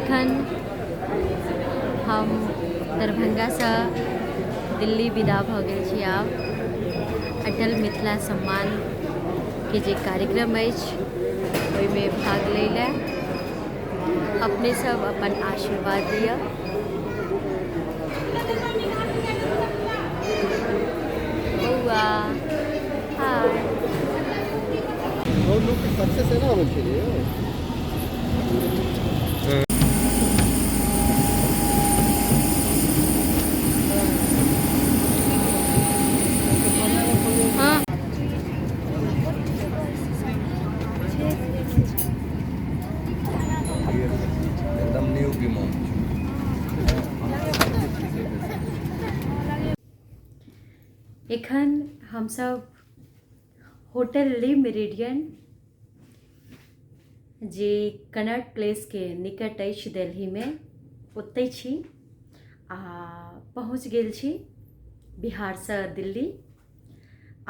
एखन हम दरभंगासँ दिल्ली विदा भऽ गेल छी। आब अटल मिथिला सम्मानके जे कार्यक्रम अछि ओहिमे भाग लै लए अपने सब अपन आशीर्वाद दिअ। बौआ हाय। बहुत लोकके सक्सेस एना होइ छै यौ। हाँ। एकदम न्यू विमान। एखन हमसब होटल ली मेरिडियन जे कनॉट प्लेसके निकट अछि दिल्लीमे ओतहि छी आ पहुँच गेल छी बिहारसँ दिल्ली।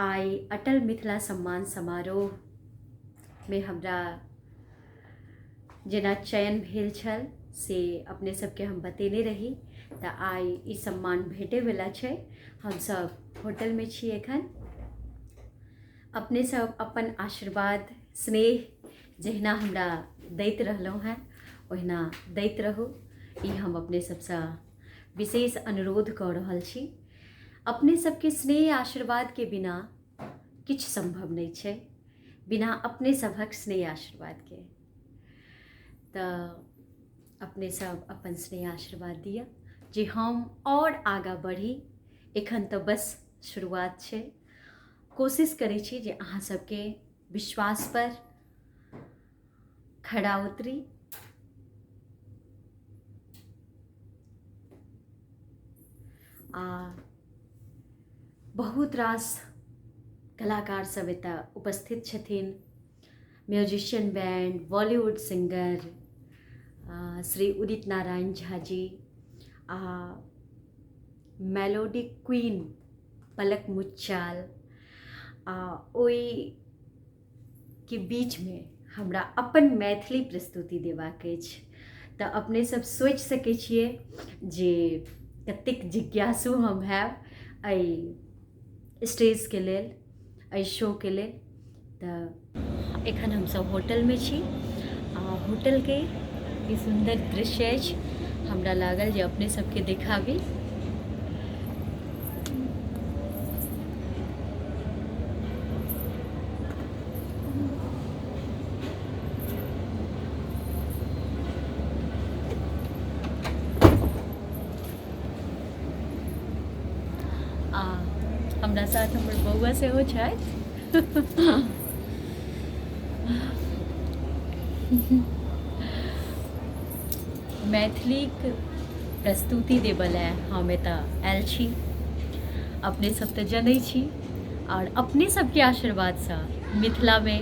आइ अटल मिथिला सम्मान समारोहमे हमरा जेना चयन भेल छल से अपने सबके हम बतेने रही, तऽ आइ ई सम्मान भेटैवला छै। हमसब होटलमे छी एखन। अपने सब अपन आशीर्वाद स्नेह जहिना हमरा दैत रहलहुँ हेँ ओहिना दैत रहू, ई हम अपने सबसँ विशेष अनुरोध कऽ रहल छी। अपने सबके स्नेह आशीर्वादके बिना किछु सम्भव नहि छै, बिना अपने सभक स्नेह आशीर्वादके। तऽ अपने सब अपन स्नेह आशीर्वाद दिअ जे हम आओर आगाँ बढ़ी। एखन तऽ बस शुरुआत छै। कोशिश करै छी जे अहाँ सबके विश्वास पर खरा उतरी। आ बहुत रास कलाकार सब एतऽ उपस्थित छथिन, musician band, Bollywood singer Shri Udit Narayan Jha ji आ मेलोडी क्वीन पलक मुच्छाल। आ ओहिके बीचमे हमरा अपन मैथिली प्रस्तुति देबाक अछि, तऽ अपने सब सोचि सकै छियै जे कतेक जिज्ञासु हम हैब एहि स्टेजके लेल, एहि शोके लेल। तऽ एखन हमसब होटलमे छी आ होटलके ई सुन्दर दृश्य अछि, हमरा लागल जे अपने सबके देखाबी। आ हमरा साथ हमर बौआ सेहो छथि। मैथिलीक प्रस्तुति देबऽ लए हम एतऽ आयल छी। अपने सब तऽ जनै छी आओर अपने सबके आशीर्वादसँ मिथिलामे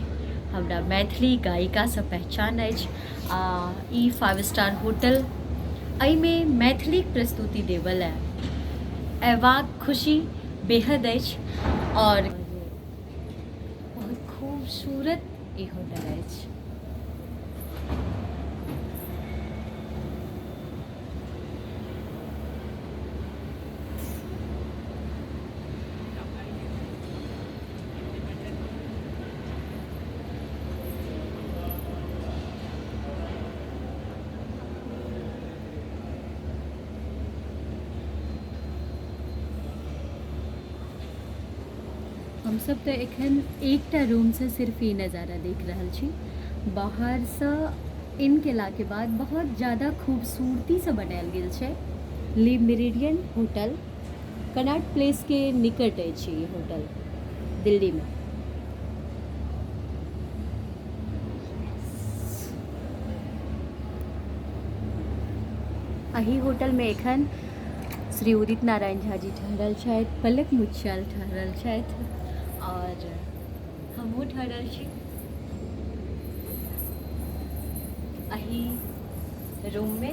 हमरा मैथिली गायिकासँ पहचान अछि आ ई 5 स्टार होटल एहिमे मैथिलीक प्रस्तुति देबऽ लए अयबाक खुशी बेहद अछि। आओर बहुत खूबसूरत ई होटल अछि। हमसब तऽ एखन एकटा रूमसँ सिर्फ ई नजारा देख रहल छी। बाहरसँ इन केलाके बाद बहुत ज्यादा खूबसूरतीसँ बनायल गेल छै ली मेरिडियन होटल। कनॉट प्लेसके निकट अछि ई होटल दिल्लीमे। एहि होटलमे एखन श्री उदित नारायण झा जी ठहरल छथि, पलक मुच्छाल ठहरल छथि आओर हमहूँ ठहरल छी एहि रूममे।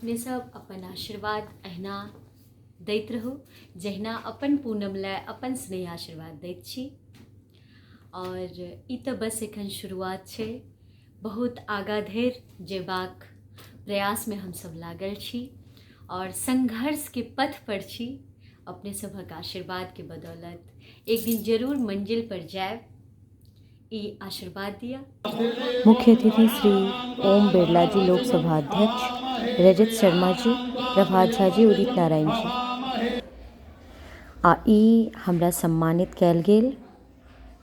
अपने सब अपन आशीर्वाद अहिना दैत रहू, जहिना अपन पूनम लए अपन स्नेह आशीर्वाद दैत छी। आओर ई तऽ बस एखन शुरुआत छै, बहुत आगाँ धरि जेबाक प्रयासमे हमसब लागल छी आओर संघर्षके पथ पर छी। अपने सभक आशीर्वादके बदौलत एक दिन जरूर मंजिल पर जायब, ई आशीर्वाद दिअ। मुख्य अतिथि श्री ओम बिरला जी, लोकसभा अध्यक्ष रजत शर्मा जी, प्रभात झा जी, उदित नारायण जी। आ ई हमरा सम्मानित कयल गेल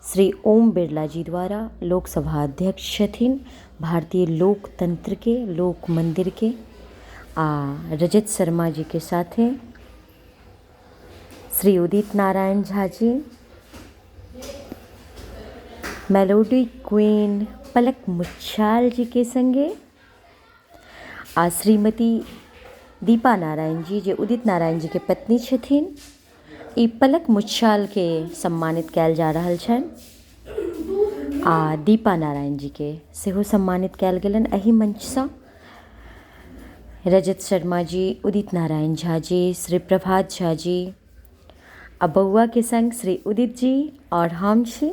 श्री ओम बिरला जी द्वारा, लोकसभा अध्यक्ष छथिन भारतीय लोकतंत्रके, लोक मन्दिरके। आ रजत शर्मा जीके साथे श्री उदित नारायण झा जी, मेलोडी क्वीन पलक मुच्छाल जीके सङ्गे आ श्रीमती दीपा नारायण जी, जे उदित नारायण जीके पत्नी छथिन, ई पलक मुच्छालके सम्मानित कयल जा रहल छनि आ दीपा नारायण जीके सेहो सम्मानित कयल गेलनि एहि मंचसँ। रजत शर्मा जी, उदित नारायण झा जी, श्री प्रभात झा जी आ बौआके सङ्ग श्री उदित जी आओर हम छी।